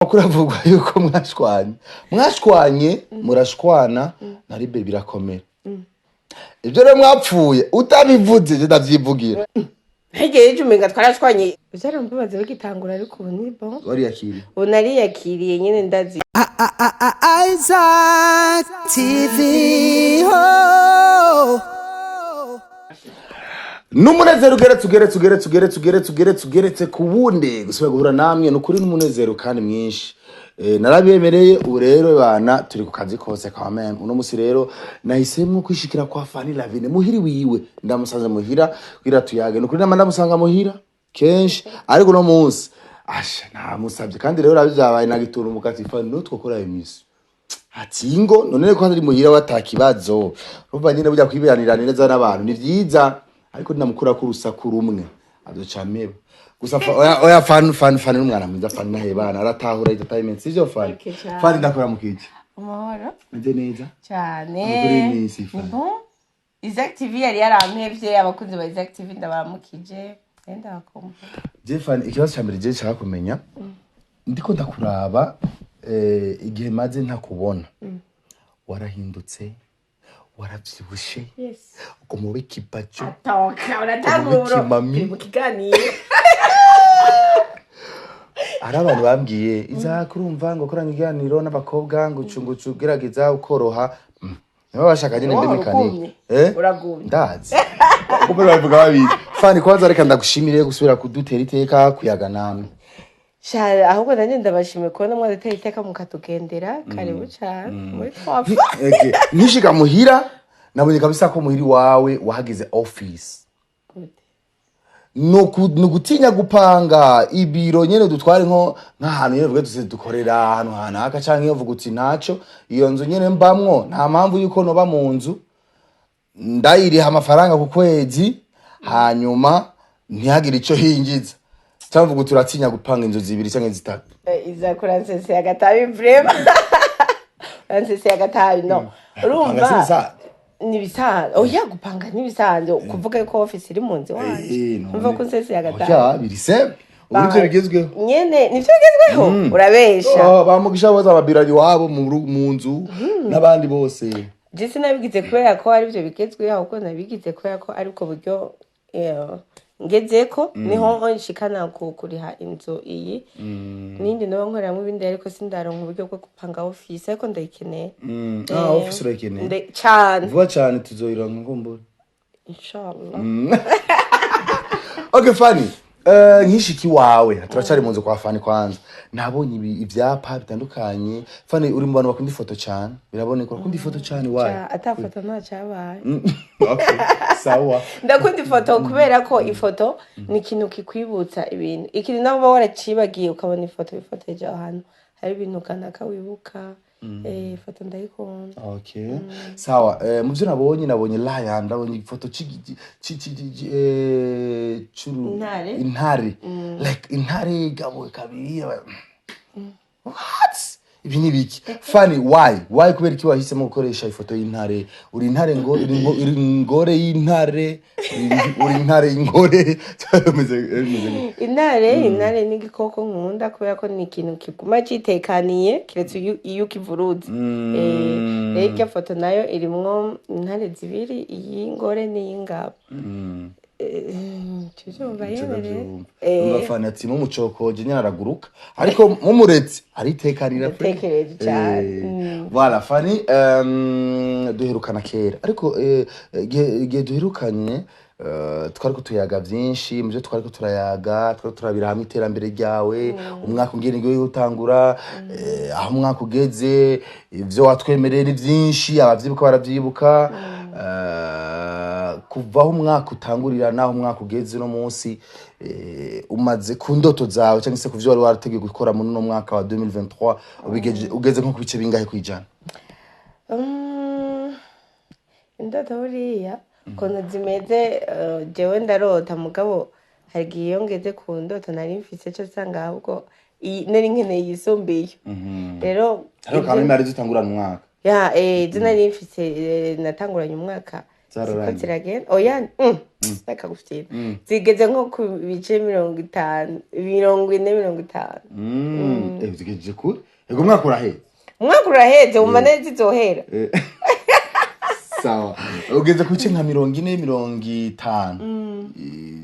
Amakuru avugwa yuko mwashwanye, murashwana na Libe, birakomera. Ibyo rero mwapfuye utabivuze, je ndavyivugira. Ntegereje ejo umenga twarashwanye, vyarambabaza bigitangura, ariko ubu ni bon. Wariyakiriye? Ubu nariyakiriye nyene, ndazi. Isaac TV. Oh. N'umunezero ugeretse, ugeretse, ugeretse, ugeretse, ugeretse, ugeretse, ugeretse ku wundi, gusubira guhura namwe ni ukuri n'umunezero kandi mwinshi. Narabemereye, ubu rero bana turi ku kazi kose quand même. Uno musi rero nahisemwo kwishikira kwa Fanny Lavine muhiri wiwe, ndamusanze muhira kugira tuyage. Ni ukuri nama ndamusanga muhira kenshi, ariko uno munsi asha namusavye, kandi rero ravyabaye nagitura umukati: "Fanny, no twokora émission?" Ati: "Ngo none ko ari muhira watakibazo." Urumva nyine burya kwiberanira neza n'abantu ni vyiza, ariko ndamukura ko urusaku rumwe azoca ameba gusa. Oya, oya, Fan, Fan, Fan n'umwana mwiza. Fan nahebana, aratahura entertainment, sivyo Fan? Okay, cane. Fan, ndakora mu kiki? Amahoro. Meze neza. Cane. Amakuru y'iminsi, Ni Fan? bon. Isaac TV yari yarampevye. Abakunzi ba Isaac TV ndabaramukije, ndabakumva. Je Fan, ikibazo ca mbere je nshaka kumenya, ndiko ndakuraba, igihe maze ntakubona warahindutse, waravyibushe, uguma uba ikibajo. Toka uratangura. Kimami. Turi mu kiganiro. Hari abantu bambwiye: "Isaac, urumva ngo korana ikiganiro n'abakobwa ngo ucu ngo ucu ugerageza ukoroha." Niba bashaka nyine mbe Wowe mécanique. uragumye. Eh? Uragumye. Ndazi kuko babivuga babizi. Fani, kwanza reka ndagushimire gusubira kudutera iteka kuyaga namwe. Sha, ahubwo nanjye ndabashimiye kubona mwaduteye iteka mukatugendera. Karibu cane muri twafa. Ege, nkishika muhira nabonye kabisa ko muhiri wawe wahagize office. Gute? Ni ugutinya gupanga ibiro nyene dutware nko nk'ahantu nyene vuge tuze dukorera ahantu hanaka, canke iyo vuga uti: "Ntaco, iyo nzu nyene mbamwo, nta mpamvu yuko noba mu nzu ndayiriha amafaranga ku kwezi, hanyuma ntihagire ico hinjiza," cyangwa vuga uti uratinya gupanga inzu zibiri canke zitatu? Iza kuranseseye agatabi, vraiment uranseseye agatabi. No Gupanga urumva si nibisanzwe. Oya, gupanga nibisanzwe, kuvuga yuko office iri mu nzu iwanje, umva ko nseseye agatabi. Oya, biri simple ubu, nivyo bigezweho. Nyene nivyo bigezweho, urabesha. Oh, bamugisha bose ababirari iwabo mu nzu n'abandi bose. Je sinabigize kubera ko arivyo bigezweho, ahubwo nabigize kubera ko aribwo buryo ngezeko, niho nshikana ku kuriha inzu iyi nindi noba nkoreramwo ibindi, ariko sindaronka uburyo bwo gupanga office, ariko ndayikeneye. Ah, office urayikeneye? Cane. Vuba cane tuzoyironka kumbura. Inshallah. Okay Fani, nkishiki wawe turacari mu nzu kwa Fani. Kwanza nabonye ivyapa bitandukanye. Fani, uri mu bantu bakunda ifoto cane, biraboneka urakunda ifoto cane, wayi? Ata foto nta cabaye. Okay, sawa. Ndakunda ifoto kubera ko ifoto ni ikintu kikwibutsa ibintu, ikintu nawe uba waracibagiye, ukabona ifoto wifotoje aho hantu hari ibintu kanaka wibuka. Ifoto ndayikunda. Okay, sawa. Mu vyo nabonye, nabonye lion, ndabonye ifoto Intare. Intare, like intare igabuwe kabiri. What, ibi ni biki Fani? Why, kubera iki wahisemo gukoresha ifoto y'intare? Uri intare ngo uri ingore y'intare, uri intare y'ingore? Bimeze gute? Intare ni igikoko nkunda kubera ko ni ikintu kiguma citekaniye, kiretse iyo ukivuruze. Rero irya foto nayo irimwo intare zibiri, iy'ingore n'iy'ingabo. Tuvyumva nyene rero. Umva ati mumucokoje nyine araguruka, ariko mumuretse aritekanira pe. Ndatekereje cane. Voilà Fani, duherukana kera, ariko igihe duherukanye twariko tuyaga vyinshi. Muvyo twariko turayaga, twariko turabira hamwe iterambere ryawe, umwaka ungene ngiye utangura, aho umwaka ugeze, ivyo watwemereye ni vyinshi, abavyibuka baravyibuka. Kuva aho umwaka utangurira n'aho umwaka ugeze uno munsi, umaze ku ndoto zawe cyangwa se ku vyo wari warateguye gukora muri uno mwaka wa 2023, ugeze nko ku bice bingahe kwijana? Indoto buriya ukuntu zimeze, jewe ndarota, mugabo hari igihe iyo ngeze ku ndoto nari mfise co nsanga ahubwo nari nkeneye yisumbiye rero. Ariko kandi nari zitangurana umwaka. Ya, izo nari mfise natanguranye umwaka. Ziko Zararangiye. ziragenda. Oya, ndakagufyina, zigeze nko ku bice 50, 40, 50. Zigejeje kure. Ego, umwaka uraheze. Umwaka uraheze, wumva neza zizohera. Sawa, ugeze ku bice nka 40, 50.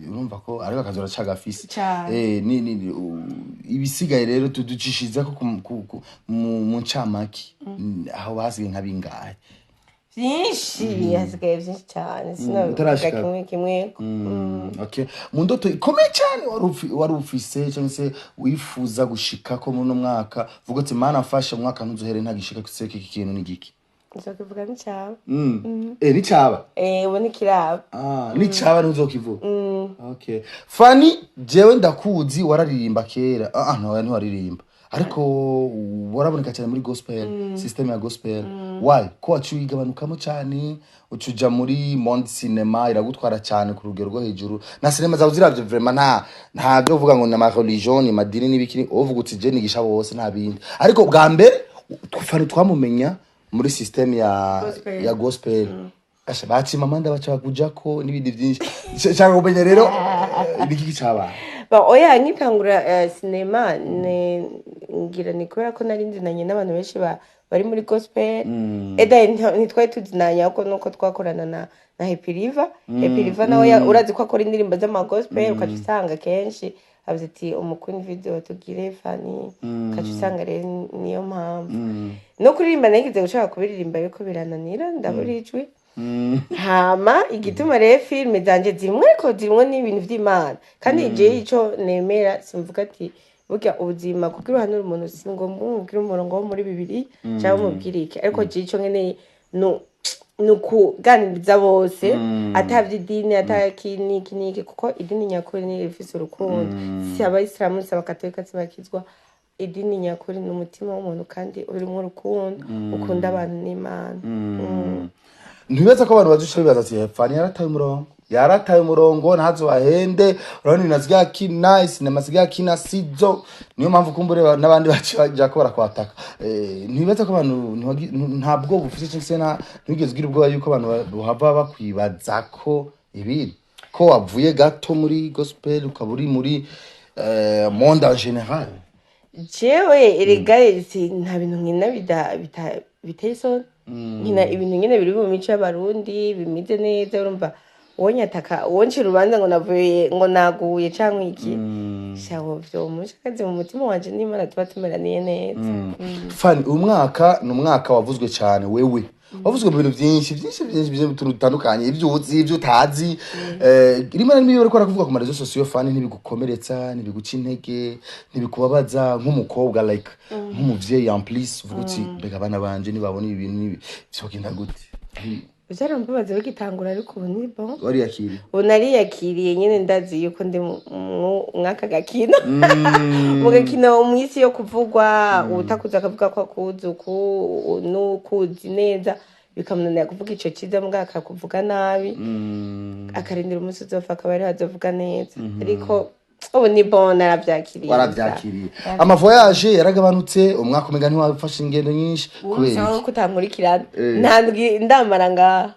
Urumva ko ariko akazi uracagafise. Cane. Ni ibisigaye rero tuducishiza ko mu ncamake. Aho basigaye nka bingahe? Vyinshi, hasigaye vyinshi cane, sinabivuga. Utarashika. Kimwe kimwe. Okay. Mu ndoto ikomeye cyane wari ufise cyangwa se wifuza gushikako muri uno mwaka, vuga ati: "Mana mfasha, umwaka ntuzohere ntagishika kuse iki kintu", ni giki? Nzokivuga n'icaba. Nicaba. Ubu nikiraba. Ah, nicaba ntuzokivuga. Okay. Fanny, jewe ndakuzi wararirimba kera. Ah, ah no, ntiwaririmba. Ariko waraboneka cyane muri gospel, system ya gospel. Why? Ko waciye uyigabanukamo cyane, ucuja muri monde cinema iragutwara cyane ku rugero rwo hejuru. Na cinema zawe ziravye vraiment nta byo uvuga ngo ni ama religion, ni madini n'ibiki, uvuga uti je nigisha bose, nta bindi. Ariko bwa mbere Fanny twamumenya muri system ya Gospel. ya gospel. Asha bacima amanda baca bakujako n'ibindi byinshi. Shaka kumenya rero ni iki cabaye? Bon, oya, nkitangura sinema ngira ni kubera ko nari nzinanye n'abantu benshi bari muri gospel. Eda ntitwari tuzinanye, ahubwo nuko twakorana na Happy River. Happy River nawe urazi ko akora indirimbo z'ama gospel, ukaca usanga kenshi avuze ati umukuni video tugire Fanny, ukaca usanga rero niyo mpamvu. No kuririmba nagize gushaka kubiririmba ariko birananira, ndabura ijwi. Hama igituma rero filime zanje zimwe, ariko zimwe n'ibintu vy'Imana, kandi jewe ico nemera simvuga ati burya ubuzima kugira uhanure umuntu si ngombwa umubwire umurongo wo muri bibiri cyangwa umubwire iki, ariko jewe ico nkeneye ni ukuganiriza bose, atavye idini, ataki niki niki, kuko idini nyakuri ni ifise urukundo. Si abayisilamu, si abakatolika, si abakizwa. Idini nyakuri ni umutima w'umuntu kandi urimwo urukundo, ukunda abantu n'Imana. Ntibibaza ko abantu bazoca bibaza ati: "Fanny yarataye umurongo, yarataye umurongo, ntazo bahende." Urabona ibintu asigaye akina, sinema asigaye akina sizo, niyo mpamvu kumbure n'abandi baca baja ko barakwataka. Ntibibaza ko abantu nta bwoba ufise cyangwa se ntiwigeze ugira ubwoba yuko abantu bohava bakwibaza ko ibindi, ko wavuye gato muri gospel ukaba uri muri monde en général? Jewe erega nta bintu nkina biteye isoni. Nkina ibintu nyene biri mu mico y'Abarundi, bimeze neza. Urumva uwonyataka, uwoncira urubanza ngo navuye, ngo naguye canke iki, shawo vyomusha kazi mu mutima wanje n'Imana tuba tumeraniye neza. Fanny, uyu mwaka ni umwaka wavuzwe cyane. Wewe wavuzwe mu bintu byinshi byinshi byinshi byinshi utuntu dutandukanye, ibyo uzi, ibyo utazi. Rimwe na rimwe iyo bariko barakuvuga ku ma réseaux sociaux, Fanny, ntibigukomeretsa, ntibiguca intege, ntibikubabaza nk'umukobwa, like nk'umuvyeyi en plus, uvuga uti: "Mbega abana banje nibabona ibi bintu bizogenda gute?" Vyarambabaza bigitangura, ariko ubu ni bon. Wariyakiriye? Ubu nariyakiriye nyene, ndazi yuko ndi mw'aka gakino, mu gakino, mw'isi yo kuvugwa. Uwutakuzi akavuga ko akuzi uku n'ukuzi neza bikamunanira kuvuga ico ciza, mbwa akakuvuga nabi, akarindira umunsi uzopfa akaba ariho azovuga neza. Ariko ubu ni bon, naravyakiriye. Waravyakiriye. Ama voyage yaragabanutse, umwaka umenga ntiwafashe ingendo nyinshi, kubera Ushobora iki? ko utankurikirana, ntandwi ndamara ngaha.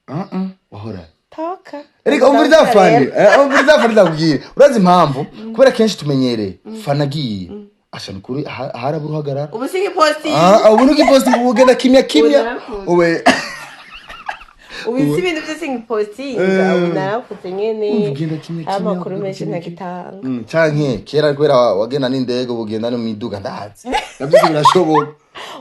Ah, ah, wahora Toka. Erega umviriza Fanny, umviriza Fanny, ndakubwira. Urazi impamvu? Kubera kenshi tumenyereye Fanny agiye. Asha nukuri harabura uhagarara. Ubu singiposti. Ah, ubu nugiposti, ugenda kimya kimya. Ubu narakuze. Ube Ubu si ibintu byose ngipostinga, ubu narakuze nyene. Umva ugenda kimya kimya. Amakuru ugenda menshi kimya. ntagitanga. Canke kera kubera wagenda n'indege, ubu ugenda no miduga, ndazi. Navyo birashoboka.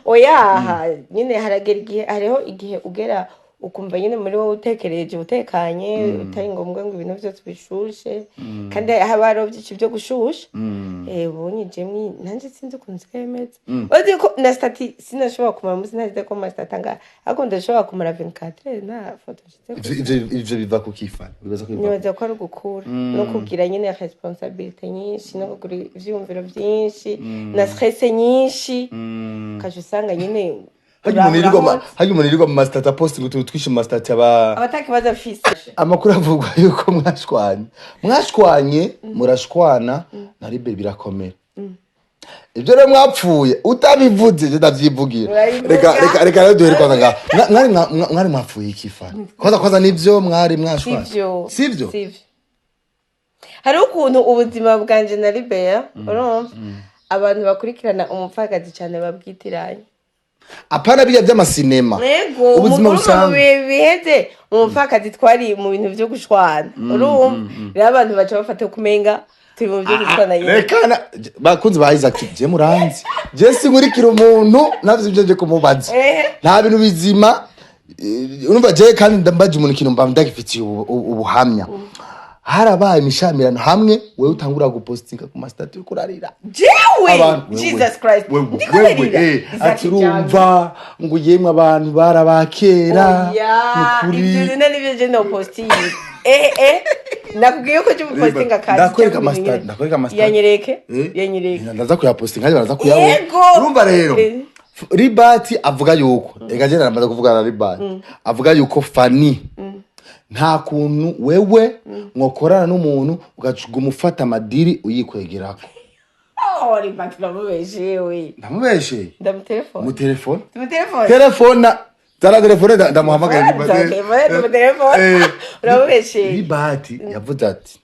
Oya, nyine haragera igihe, hariho igihe ugera ukumva nyine muri wowe utekereje, utekanye, utari ngombwa ngo ibintu byose bishushe, kandi haba hariho byinshi byo gushusha. Ubu jemwe nanjye sinzi ukuntu nsigaye meze. Uzi ko na statut sinashobora kumara umunsi ntashyize ko ama statut angahe, ariko ndashobora kumara 24 nta foto nshyize. Ivyo biva ku kifana. Bibaza ko biva. Nibaza ko ari ugukura no kugira nyine responsabilité nyinshi, no kugura ivyiyumviro vyinshi na stress nyinshi, ukaca usanga nyine Harya umuntu yirirwa mu ma statut posting utuntu twinshi mu ma statut aba abatakibazo afise. Amakuru avugwa yuko mwashwanye, murashwana na Liberi birakomera. Ibyo rero mwapfuye utabivuze, je ndavyivugira. Urabivuga. Reka rero duhere kwanza ngaha. Mwari mwapfuye iki, Fani? Kwanza nivyo mwari mwashwanye? Sivyo. Sivyo? Sivyo. Hariho ukuntu ubuzima bwanje na Libeya, urumva, abantu bakurikirana umupfakazi cyane babwitiranye. Apana bijya by'amasinema. Yego. Ubuzima Umukuru mu busanzwe. bihe biheze, umupfakazi twari mu bintu vyo gushwana, urumva rero abantu baca bafata kumenga turi mu byo gushwana nyine. Reka bakunzi ba Isaac, je muranzi, je sinkurikira umuntu navyo ibyo nje kumubaza. Nta bintu bizima. Urumva je kandi ndambaje umuntu ikintu mba ndagifitiye ubuhamya. Harabaye imishamirano hamwe wewe utangura gupostinga ku ma status uriko urarira. Jewe? Abantu, wewe, Jesus Christ! wewe, Ndiko wewe, ndarira. eh, Isaac. Ati urumva ngo yemwe abantu barabakera. Oya. Nukuri. Ibyo bintu nibyo je no postinga. Nakubwiye ko je postinga kazi. Ndakwereka cyangwa ibintu nyine. Ndakwereka ama status. Yanyereke. Eh? Yanyereke. Ndaza kuyapostinga kandi baraza kuyabona. Yego. Urumva rero, Ribati avuga yuko, ega je naramaze kuvugana na Ribati, avuga yuko Fani nta kuntu wewe mwokorana n'umuntu ugacuguma ufata ama deal uyikwegerako. Oh, Ribati uramubeshe we. Ndamubesheye? Ndamutelefone. Mu telefone. Tumutelefone. Telefona zara telefone, ndamuhamagaye Ribati. Tumutelefone. Uramubeshe. Ribati yavuze ati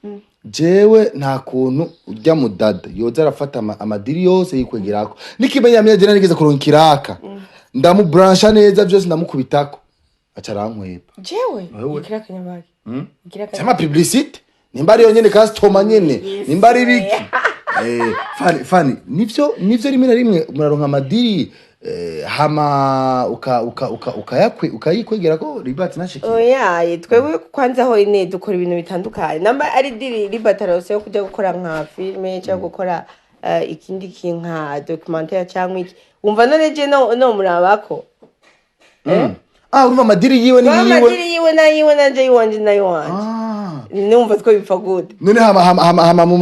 jewe nta kuntu ujya mu dada yoza arafata ama deal yose yikwegerako. N'ikimenyamenya, je narigeze kuronka ikiraka, ndamuburansha neza byose, ndamukubitako, aca arankweba. Jewe? Wewe. Igira akanyabaki. Igira. Cyama publicité, nimba ariyo nyene customer nyene, nimba ari biki. Fani, nivyo rimwe na rimwe muraronka ama deal, hama uka uka uka ukayakwe ukayikwegera ko Ribati nashikiye? Oya, twebwe kwanza ho ine dukora ibintu bitandukanye. Namba ari deal Ribati arose yo kujya gukora nka filme cyangwa gukora ikindi kintu nka documentaire cyangwa iki, wumva none je no murabako? Ah, urumva ama deal yiwe ni yiwe. Ama deal yiwe na yiwe, nanje yiwanje na yiwanje. Numva two bipfa gute? None hama mu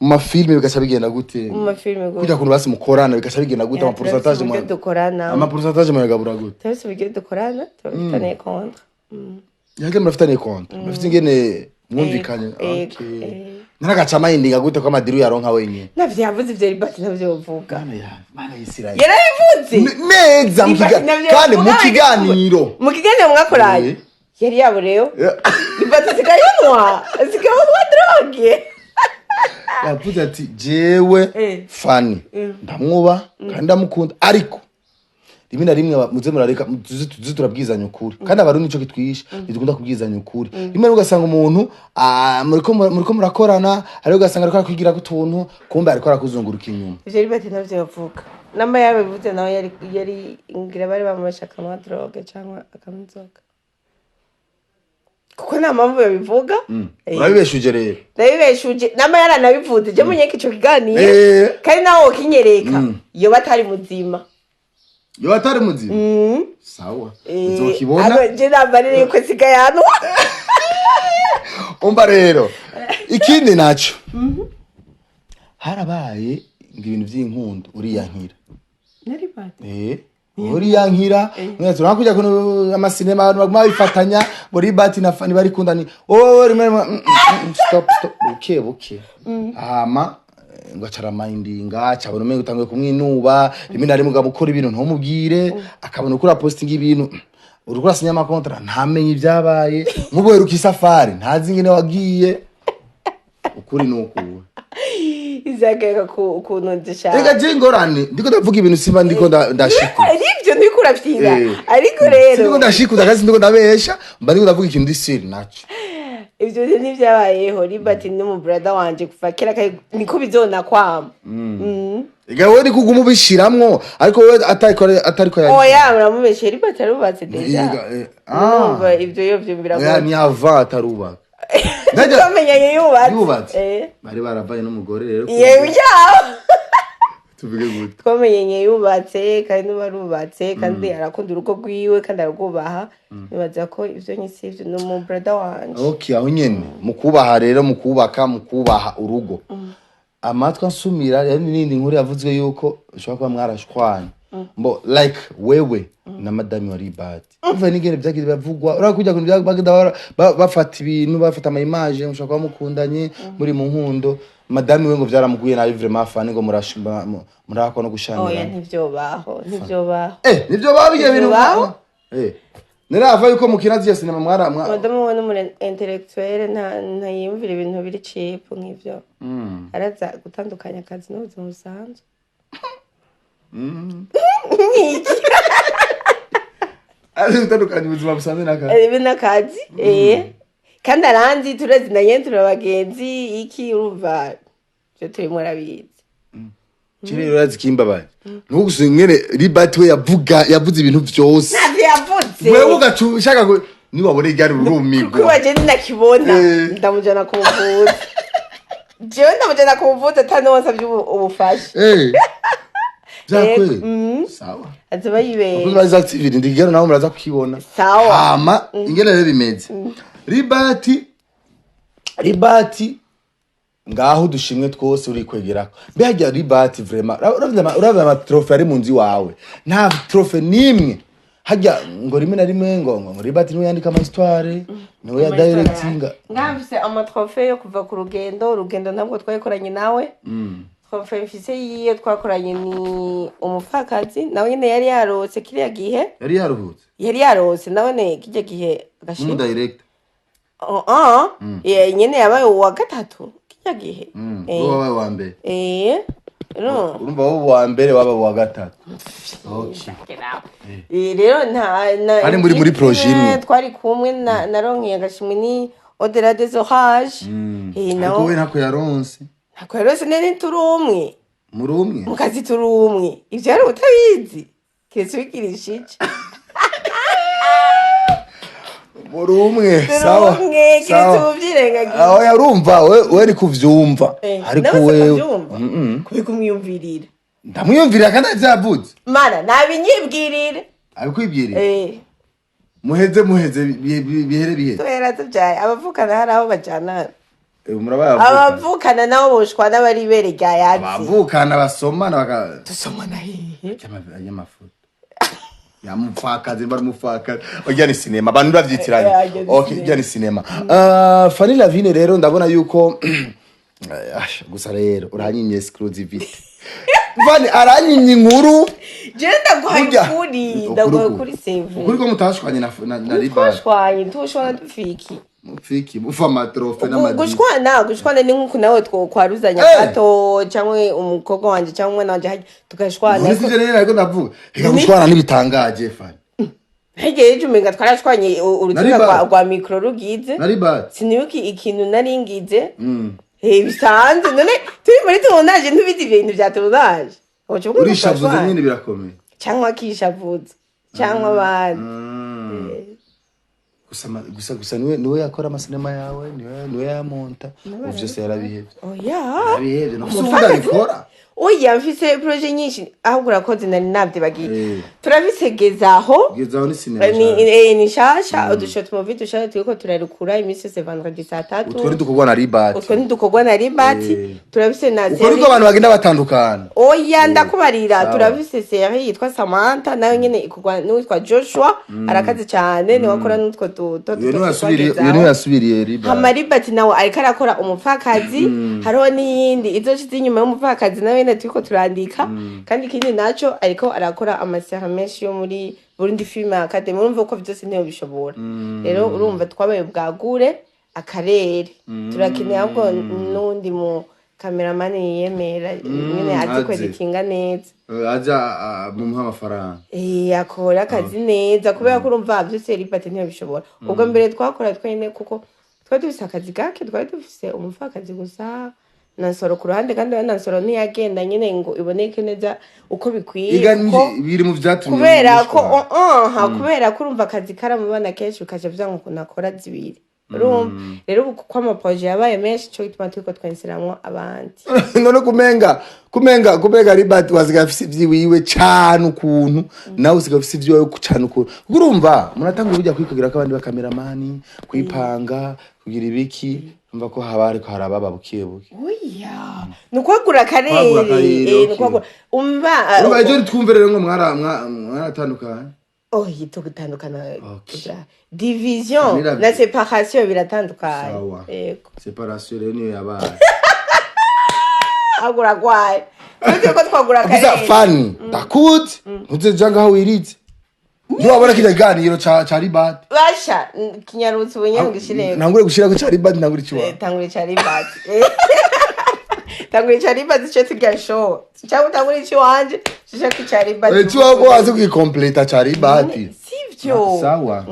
ma filme bigaca bigenda gute? Mu mafilme gute? Kujya kuntu basi mukorana bigaca bigenda gute? Ya, Ama pourcentage turafise uburyo dukorana. Ama pourcentage muyagabura gute? Turafise uburyo dukorana, turafitaniye contrat. Yage murafitaniye contrat, murafite ingene mwumvikanye? Yego. Okay. Eh. Naragaca amayindinga gute ko ama deal yaronka wenyine? Navyo yavuze ivyo Ribati navyo yovuga. Mana ya Mana y'Isirayeli! Yarabivuze. Neza mu Ribati navyo kandi mu yavuga, kiganiro. Mu kiganiro mwakoranye. Eh. Yari yaborewe. Ribati asigaye unywa, asigaye unywa drogue. Yavuze ati jewe Fani ndamwuba kandi ndamukunda, ariko rimwe na rimwe muze murareka tuze turabwizanya ukuri. Kandi abarundi nico kitwishe, ntidukunda kubwizanya ukuri. Rimwe na rimwe ugasanga umuntu, muriko murakorana, ariko ugasanga ariko arakwigira utuntu, kumbe ariko arakuzunguruka inyuma. Ivyo Ribati navyo yavuga. Namba yabivuze nawe yari ngira bari bamuresha akamwa drogue cyangwa akamwa inzoga, kuko nta mpamvu yabivuga. Urabibeshuje rero. Ndabibeshuje. Namba yaranabivuze, je munyeke ico kiganiro. Kandi nawe wokinyereka, yoba atari muzima. Yoba atari muzima, sawa. Uzokibona. Je namba yuko sigaye hano. Umva rero, ikindi naco harabaye ngo ibintu vy'inkundo uriyankira. Eh, uriyankira mwese urakujya kuno amasinema, abantu baguma bifatanya ngo Ribati na Fani barikundani. Wowe rimwe rimwe, stop, stop, buke buke. Hama ngo acara mindinga, acabona umengo utanguye kumwinuba. Rimwe na rimwe ugakora ibintu ntumubwire, akabona uko urapostinga ibintu, uriko urasinya ama contrat, ntamenye ibyabaye. Nk'ubu uheruka isafari, ntazi ingene wagiye. Ukuri ni ukuwe? Izakeka ukuntu nzishaka. Reka je ingorane, ndiko ndavuga ibintu simba ndiko ndashikuza. Aribyo ndiko uravyira. Ariko Sindiko rero ndashikuza kandi sindiko ndabesha, mba ndiko ndavuga ikintu ndi siri naco. Ivyo bintu ntivyabayeho. Ribati ni mu brother wanje kuva kera, kandi niko bizonakwama. Ega wowe niko uguma ubishiramwo, ariko wowe atariko yari. Oya, muramubeshe. Ribati arubatse déjà. Yiga, ah. Numva ivyo yovyumvira. Oya, ni ava atarubaka. Twamenyanye yubatse. Yubatse. Eh. Bari baravaye n'umugore rero. Yewe yaho. Tuvuge gute? Twamenyanye yubatse, kandi n'ubu arubatse, kandi arakunda urugo rwiwe kandi ararwubaha. Nibaza ko ivyo nyisi ivyo ni umu brother wanje. Okay, aho nyene mu kubaha rero, mu kubaka, mu kubaha urugo, amatwi ansumira rero n'indi nkuru yavuzwe yuko ushobora kuba mwarashwanye mbo like wewe na madami wa Ribati. Umva n'ingene vyagiye biravugwa, urabona kujya kuntu bagenda bafata ibintu, bafata ama image, mushobora kuba mukundanye, muri mu nkundo. Madame we ngo vyaramuguye nabi vraiment, Fanny, ngo murashimba murakwa no Oya. Gushamirana. Ntivyobaho, ntivyobaho. Nivyo babigiye ibintu. Ntivyobaho. Nirava yuko mukina ziya sinema mwara Madamu we n'umu intellectuel, ntayiyumvira ibintu biri cheap nk'ivyo. Araza gutandukanya akazi n'ubuzima busanzwe. Nk'iki? Ari gutandukanya ubuzima busanzwe n'akazi. Ibi n'akazi, kandi aranzi, turazinanye, turi abagenzi, iki, urumva ivyo turimo arabizi. Kiri urazi kimbabaye nugusa ingene Libert we yavuga, yavuze ibintu vyose. Ntavyo yavuze. Wewe ugaca ushaka ngo niwabona igare urumigwa. Kuko waje ninakibona ndamujana ku buvuzi, jewe ndamujana ku buvuzi ata n'uwansavye ubufasha. Vyakweli? Mm. Sawa. Azoba yibera. Abakozi ba Isaac TV, ndigera nabo muraza kukibona. Sawa. Hama ingene rero bimeze, Ribati, Ribati ngaho dushimwe twose urikwegerako. Mbega Ribati vraiment, uravye ama trophée ari mu nzu iwawe, nta trophée nimwe hajya ngo rimwe na rimwe ngo Ribati niwe yandika ama histoire, niwe ya directinga. Ngaha mfise ama trophée yo kuva ku rugendo. Urugendo ntabwo twayikoranye nawe. Trophée mfise yiyo twakoranye ni umupfakazi, nawe nyene yari yarose kiriya gihe. Yari yaruhutse. Yari yarose nawe ne kirya gihe agashimwe. Nk'umudirector. Oh, oh. Nyene yabaye uwa gatatu kirya gihe. Wowe wabaye uwa mbere. No. Urumva wowe uwa mbere, waba uwa gatatu, okay. Rero nta na Ari muri projet imwe. Twari kumwe na naronkeye agashimwe ni Au-delà des orages. Ariko Nawo we ntako yaronse. Ntako yarose nene, turi umwe. Muri umwe. Mu kazi turi umwe, ivyo yari utabizi keretse ubigirishije. Muri umwe. Turi Sawa. umwe, keretse Sawa. ubuvyirengagije. Aho yarumva we ari kuvyumva. Ariko nawe wewe akavyumva kubika umwiyumvirira. Ndamwiyumvirira kandi avyavutse. Mana nabinyibwirire. Abikwibwirira. Muheze bihere bihere. Tuhera tuvyaye abavukana hari aho bajana. Murabaye Abavukana nabo boshwana bari ibere rya yatsi. Abavukana basomana baka Dusomana hehe? Y'amafoto yamupfakazi bari mupfakazi, ojya ni sinema, abantu bavyitiranye. Ajya ni Okay. sinema. Ijya ni sinema. Fanny Lavine rero ndabona yuko gusa rero uranyimye exclusivity. Fanny aranyimye inkuru. Jewe ndaguhaye Burya. ukuri. Ukuri Ndaguhaye ku- ukuri seve. Ukuri ko mutashwanye na Riba. Twashwanye, tushwana dufiki? Mupfiki mufa ama trophée n'amadini. Gushwana ni nk'uku nawe twokwaruzanya gato, cyangwa umukobwa wanje cyangwa umwana wanje hajya tugashwana. None sivyo rero, ariko ndavuga reka gushwana ntibitangaje, Fanny. Hegeye ejo umenga twarashwanye urutsinga Nari rwa micro rugize. Nari bad. Sinibuka ikintu nari ngize. Bisanzwe none turi muri tournage, ntubizi ibyo bintu bya tournage. Uca uvuga ngo Urishavuze. twashwanye. Nyine birakomeye. Cyangwa akishavuza cyangwa abandi. Gusa niwe yakora amasinema yawe, niwe yamonta, ubu vyose yarabihevye. Oya. Yarabihevye no ubundi Umupfakazi? abikora. Oya, mfise projet nyinshi, ahubwo urakoze, nari navyibagiye. Turafise Gezaho. Gezaho ni sinema Ni nshasha. ni nshasha, udushot movie dushasha turiko turarukura iminsi yose vendredi saa 3. Utwo ntidukorwa na Ribati. Utwo ntidukorwa na Ribati. Turafise na Uko niko abantu bagenda batandukana. Oya, ndakubarira. Sawa. Turafise série yitwa Samantha, nayo nyene ikorwa n'uwitwa Joshua, arakaze cyane, niwe akora n'utwo duto. Uyo niwe yasubiriye, uyo niwe yasubiriye Ribati. Hama Ribati nawe ariko arakora umupfakazi. Hariho n'iyindi izoshize inyuma y'umupfakazi, nawe nyene turiko turandika. Kandi ikindi naco, ariko arakora ama série menshi yo muri Burundi Film Academy. Urumva ko vyose niyo bishobora. Rero urumva twabaye bwagure akarere, turakeneye ahubwo n'undi mu cameraman yiyemera nyene azi Azi. kweditinga neza. Aja mumuha amafaranga. Akora akazi neza, kubera ko urumva vyose Ribati ntiyabishobora. Ubwo mbere twakora twenyene kuko twari dufise akazi gake, twari dufise umupfakazi gusa na Nsoro ku ruhande, kandi na Nsoro ntiyagenda nyene ngo iboneke neza uko bikwiye. Iga biri mu vyatumye Kubera ko mushwana. kubera ko urumva akazi karamubana kenshi, bikaja vyanga ukuntu akora zibiri. Urumva rero ubu kuko ama projet yabaye menshi, ico gituma turiko twinsiramwo abandi. None kumenga Ribati wasigaye afise ivyiwiwe cane, ukuntu nawe usigaye ufise ivyiwawe cane ukuntu, kuko urumva muratanga burya kwikwigira ko abandi bakameramani kwipanga kugira ibiki, urumva ko haba hariko harababa buke buke. Oya, ni ukwagura akarere. Kwagura akarere, Ni okay. ukwagura, umva. Urumva ejo twumve rero ngo mwaratandukanye. Oya, tugutandukana. Okay. Division na séparation biratandukanye. Sawa. Yego. Séparation rero niyo yabaye. Ahubwo uragwaye, tuzi ko twagura Kuza akarenze. Fani, ndakuzi, ntuzeja ngaho wiritse, ntiwabona kirya kiganiro ca Ribati. Basha kinyarutse ubu nyene ngishireko. Ntangure gushirako ca Ribati, ntangure ikiwawe. Tangura ica Ribati, tangura ica Ribati, ico turya show, cyangwa utangura ikiwanje shishako ica Ribati. Ikiwawe ko wazi kugikompleta ca Ribati. Sivyo? Sawa.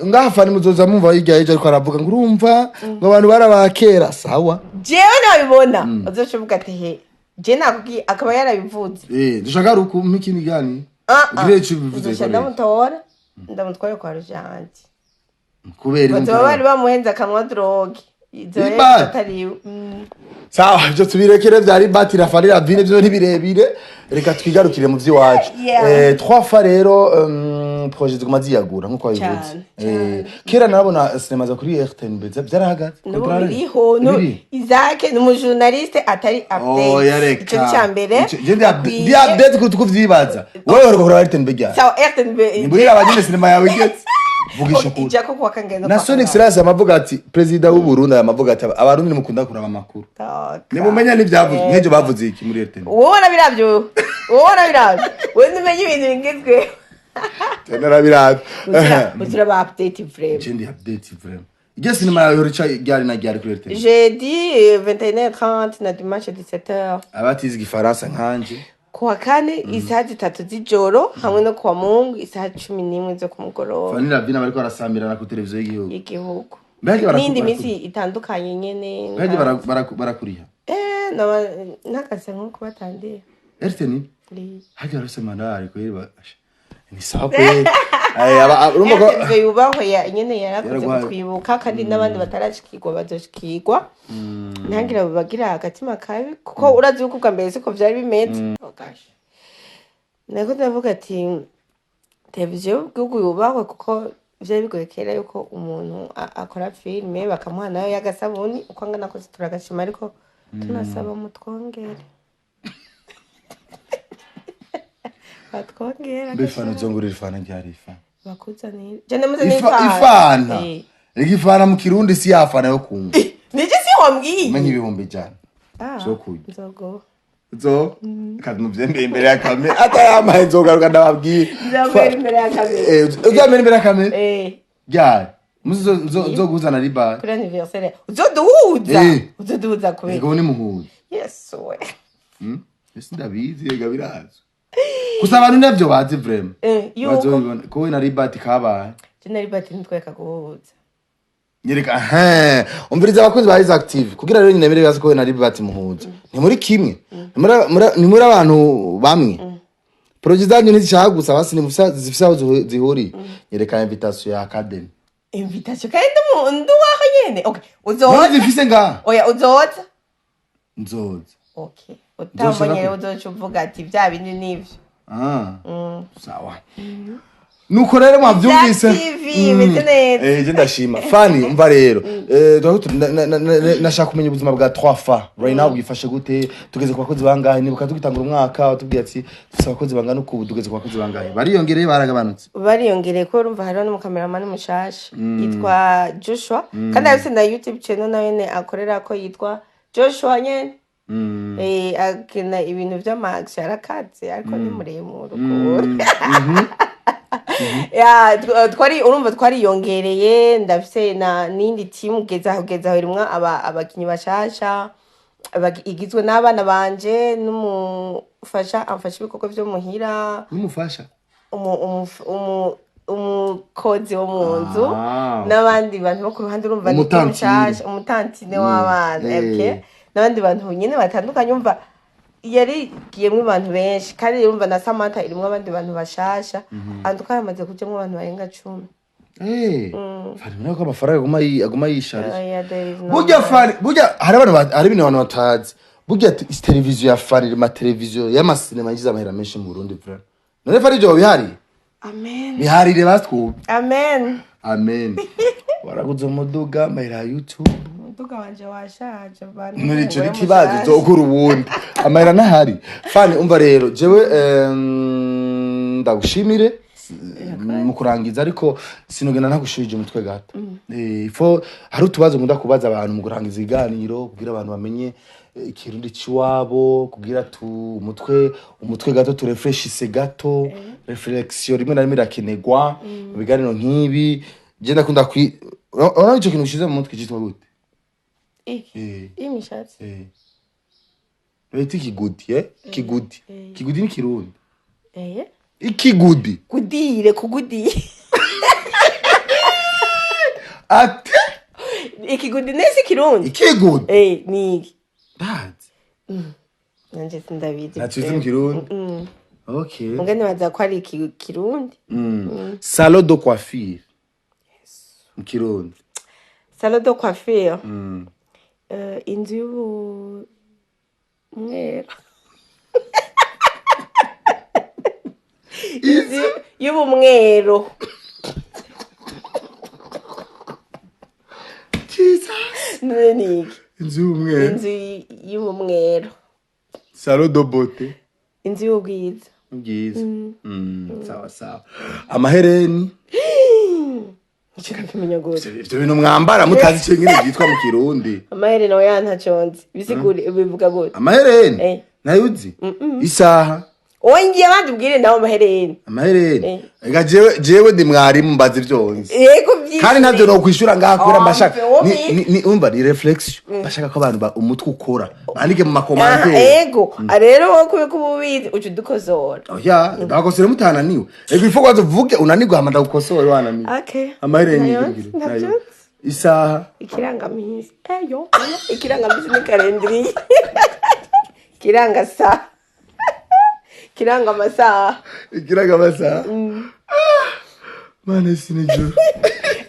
Ngaha Fani muzoza mumva hirya y'ejo ariko aravuga ngo urumva ngo abantu barabakera, sawa. Jewe nabibona uzoca uvuga ati he, je nakubwiye, akaba yarabivuze. Dushaka ruku mpa ikindi kiganiro. Ah, ah. Ugire ico ubivuze. Nzoca ndamutora, ndamutware kwa Rujanti. Kubera Bazoba bari bamuhenze akanwa drogue izo rero. Ribati. Atariwe. Sawa, ibyo tubirekere bya Ribati na Fani Ravine, byo ntibirebire, reka twigarukire mu by'iwacu. Trois fois rero, projet ziguma ziyagura nkuko wabivuze. Cane. Kera narabona sinema za kuri RTNB byarahagaze. N'ubu Contraire. biriho Biri? Isaac ni umujournaliste atari Oh, ya update. reka. Ico ni ca mbere. Je ndi update kuruta uko uvyibaza. Wewe uheruka kuraba RTNB ryari? Sawa, RTNB. Nimbwira abanyene sinema yawe igeze, vugisha ukuri. Ijako kuwa kangendo. Na Son Excellence amavuga ati perezida w'u Burundi amavuga ati abarundi nimukunda kuraba amakuru, nimumenya n'ivyavuze nk'ejo bavuze iki muri RTNB. Wowe warabiravye, wowe wowe warabiravye, wowe ntumenye ibintu bigezweho. Narabiravye. Uzura update vraiment. Je ndi update vraiment. Iryo sinema yawe ihora ica ryari na ryari kuri RTNB? Jeudi 21h30 na dimanche 17h. Abatize igifaransa nkanje. Kuwa kane isaha 3 z'ijoro hamwe no kuwa Mungu isaha 11 zo ku mugoroba. Fanny Ravine bariko barasamirana ku televiziyo y'igihugu. Y'igihugu. Mbega N'indi minsi itandukanye nyene. Mbega barakuriha? Naba nakase nko kubatandiye. RTNB harya barafise mandari kweri, ni sawa kweri. Ay, urumva ko RTNB yubahwe nyene, yarakoze Yaraguhaye. kutwibuka, kandi n'abandi batarashikirwa bazoshikirwa, ntihagire bagira agatima kabi, kuko urazi yuko ubwa mbere siko vyari bimeze. Oh gosh. Nako ndavuga ati televiziyo y'igihugu yubahwe, kuko vyari bigoye kera yuko umuntu akora filime bakamuha nayo y'agasabuni uko angana kose. Turagashima, ariko tunasaba mutwongere, batwongere. Mbe Fana, uzongurira ifana ryari, ifana? Bakuzanire, je ndamuzanire. Ifana. Eh. Reka, ifana mu Kirundi si yafana yo kunywa. Niki si wambwiye? Umenye 100,000 Ah, zo kurya. Nzogo. Zo kandi muvyembeye imbere ya kamera, atayamaye nzogaruka ndababwira. Nzogwera imbere ya kamera. Uzamera imbere ya kamera. Eh. Ryari muzi nzoguzana riba? Kuri anniversaire uzoduhuza. Eh. Uzoduhuza kubera Ego, ni muhuza. Yesu we. Ese ndabizi, ega birazwi, gusa abantu navyo bazi vraiment. Yuko Bazobibona ko we na Ribati kabaye. Je na Ribati ntitwereka guhuza. Nyereka ehe, umviriza abakunzi ba Isaac TV, kugira rero nyine mbere bazi ko we na Ribati muhuza, ni muri kimwe, ni muri abantu bamwe, projet zanyu ntizishaka gusa basi ni zifise aho zihuriye. Nyereka invitation ya academy. Invitation kandi nduwaho nyene, okay, uzoza. None zifise ngaha? Oya, uzoza. Nzoza. Okay, utambonye Nzoshaka uzoca uvuga ati bya bindi nivyo. Ah, sawa, nuko rero mwavyumvise. Isaac TV imeze neza. Je ndashima Fani. Umva rero, nashaka kumenya ubuzima bwa 3 fa right now bwifashe gute, tugeze ku bakozi bangahe? Nibuka tugitangura umwaka watubwiye ati dufise abakozi bangana uku, ubu tugeze ku bakozi bangahe? Bariyongereye, baragabanutse? Bariyongereye, ko urumva hariho n'umukameramani mushasha yitwa Joshua, kandi arafise na YouTube channel nawe nyene akorera ko yitwa Joshua nyene. Akina ibintu vy'ama action, arakaze ariko ni muremure ukuntu. Ya, twari urumva twariyongereye, ndafise na n'indi team kugeza aho irimwo abakinyi bashasha, igizwe n'abana banje n'umufasha amfasha ibikorwa vyo muhira. N'umufasha? Umukozi wo mu nzu. Ah. N'abandi bantu bo ku ruhande, urumva ni team Umutantine. nshasha, umutantine w'abana. Okay, n'abandi bantu nyine batandukanye, umva yarigiyemwo abantu benshi, kandi urumva na Samantha irimwo abandi bantu bashasha, antuka yamaze kujamwo abantu barenga 10. Fani, urabona ko amafaranga aguma yisharije. Oya, there is no Burya money. Fani, burya hari abantu hari ibintu abantu batazi. Burya televiziyo ya Fani iri ma televiziyo y'amasinema yigize amahera menshi mu Burundi vraiment. None Fani, ivyo bihari? Amen. Biharire batwumve. Amen. Amen. Waraguze umuduga, amahera ya YouTube. Umuduga wanje washaje bantu. Muri ico n'ikibazo, uzogura uwundi, amahera ntahari. Fani, umva rero, jewe ndagushimire. Mu kurangiza, ariko sinogenda ntagushubije umutwe gato. Ifo hari utubazo nkunda kubaza abantu mu kurangiza ibiganiro, kugira abantu bamenye ikirundi c'iwabo, kugira tu umutwe gato turefreshise gato. Réflexion rimwe na rimwe irakenerwa mu biganiro nk'ibi. Je ndakunda kwi urabona ico kintu ushize mu mutwe citwa gute? Iki? Imishatsi. Bita ikigudi, eh? Kigudi. Kigudi ni kirundi. Ikigudi. Kudire, kugudire. Ate? Ikigudi nesi kirundi. Ikigudi. Ni iki? Ndazi. Nanje sindabizi. Ntaco uzi mu kirundi. Okay. Muga nibaza ko ari kirundi. Salon de coiffure mu kirundi. Salon de coiffure. Inzu y'ubu mwero, inzu y'ubumwero. Jesus. None ni iki? Inzu y'umweru. Inzu y'ubumwero. Salon de beauté. Inzu y'ubwiza. Bwiza. Sawa sawa. Amahereni. Ico nakimenya gute? Ivyo bintu mwambara mutazi ico nyene byitwa mu kirundi. Amaherena, oya, ntaco nzi. Bisigure, bivuga gute? Amahereni. Eh. Nayo uzi? Isaha. Wongeye abandi ubwire nawe amaherena. Amahereni. Eh. Ega jewe ndi mwarimu, mbaza ivyo nzi. Yego, vyishure. Kandi ntabyo nokwishura ngaha kubera Oh, mbashaka mve, ni umva, ni réflexion, bashaka ko abantu umutwe ukora bandike mu Ah, ma commentaires. ego. Rero wowe kubera ko uba ubizi, uca udukosora. Oya, ndakosora mutananiwe. Ego, ifo kwanza uvuge unanirwe, hama ndagukosora wananiwe. Okay. Amahereni. Nayo Ngira ntabyo nayo. nzi. Isaha. Ikirangamisi, eyo ikirangamisi ni calendrier, kiranga saa, kiranga amasaha. Ikiraga amasaha. Mana, sinijoro.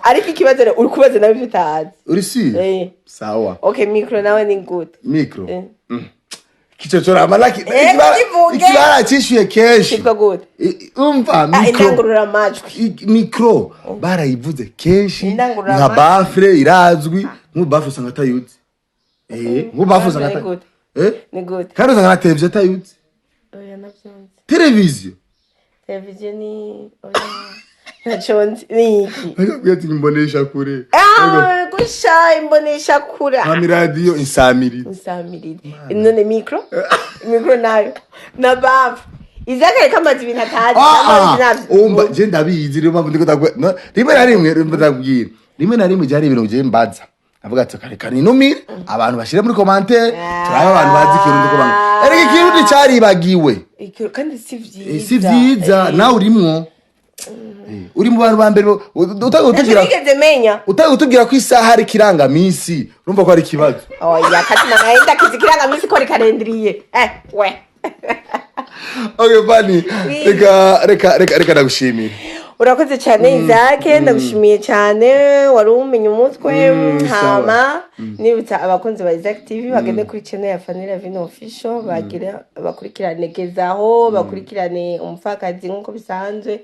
Ariko ikibazo rero uri kubaza nawe ibyo utazi. Uri si Eh. sawa. Okay, micro nawe ni gute? Micro. Eh. Kichochora amalaki. Kivuge. Ikibara cishuye kenshi. Kitwa gute? Umva. Ah, Micro. indangururamajwi. Micro barayivuze kenshi. Indangururamajwi. Nka baffle irazwi. Nk'ubu baffle usanga atayuzi. Nk'ubu baffle usanga Ni gute? Eh. Ni gute? Kandi usanga na televiziyo atayuzi. Oya, navyo nzi. Televiziyo. Televiziyo ni, oya, ntaco nzi. Ni iki? Akabwira ati imbonesha kure. Ah, gusha imbonesha kure. Hama iradiyo, insamirizi. Nsamirire. None micro, micro nayo na baffle, izakare kamaze ibintu atazi. Ah, Amazi ah, umva, je ndabizi, niyo mpamvu ndiko no, rimwe na rimwe ndakubwira, rimwe na rimwe byari ibintu je mbaza, avuga ati kare kare inumire abantu bashire muri commentaire, turabe abantu bazi ikirundi ko banga. Erega ikirundi caribagiwe. Kandi si vyiza. Si vyiza. Nawe urimwo. Uri mu bantu ba mbere utanga Ntacyo utubwira nigeze menya. Utanga utubwira ko isaha ari ikirangamisi, urumva ko ari ikibazo. Oya, katima naye ndakizi ikirangamisi ko ari calendrier, we. Okay, Fanny. Oui. Reka ndagushimira. Urakoze cyane, Isaac, ndagushimiye cyane, wari umenya umutwe. Hama nibutsa abakunzi ba Isaac TV bagende kuri channel ya Fanny Lavine Official, bagira bakurikirane Gezaho, bakurikirane Umupfakazi nk'uko bisanzwe,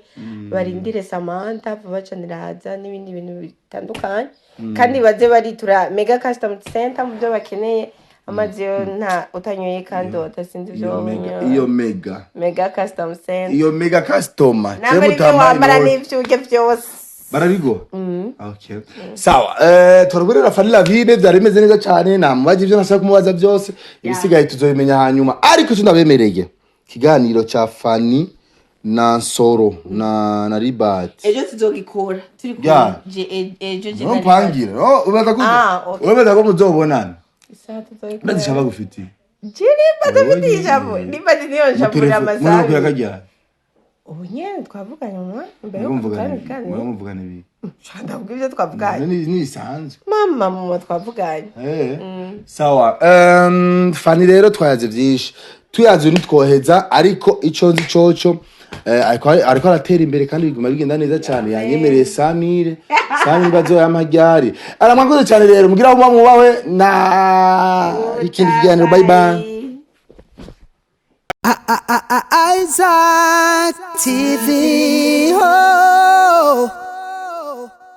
barindire Samantha vuba cyane iraza n'ibindi bintu bitandukanye, kandi baze baritura Mega Custom Center mu byo bakeneye. Amazi yo nta utanyoye kandi utasinze ibyo Iyo mega, wabonye. iyo mega. Mega Custom Center. Iyo mega customer. Ntabwo ari ibyo wambara n'ibyo urya byose. Barabiguha. Okay, sawa. Turabwirira Fanny Lavine, byari bimeze neza cyane, namubaza ibyo nashaka kumubaza byose, ibisigaye tuzobimenya hanyuma. Ariko icyo ndabemereye, ikiganiro cya Fanny na Nsoro na Libert Ejo tuzogikora turi kumwe. Ya. Ejo je no mpangire, no ubaza ko Ah, okay. ubaza ko muzobonana. Isaha tuzogikora. Ndazi shaba gufitiye. Je nimba dufite ijambo, nimba niyo njambo Muri amasaha. kajya. Ubu nyene twavuganye mu mwanya mbere yuko muvugana tutari. Muvugana ibi. Ndavuga ibyo twavuganye. Ni bisanzwe. Mama twavuganye. Sawa. Fanny rero twayaze byinshi, tuyaze ntitwoheza, ariko ico nzi coco, ariko aratera imbere kandi biguma bigenda neza cyane. Yanyemereye Samire Samire bazoyampa ryari. Aramwakoze cyane rero, mugira muba mwubawe na ikindi kiganiro. Bye bye. Isaac TV. Oh.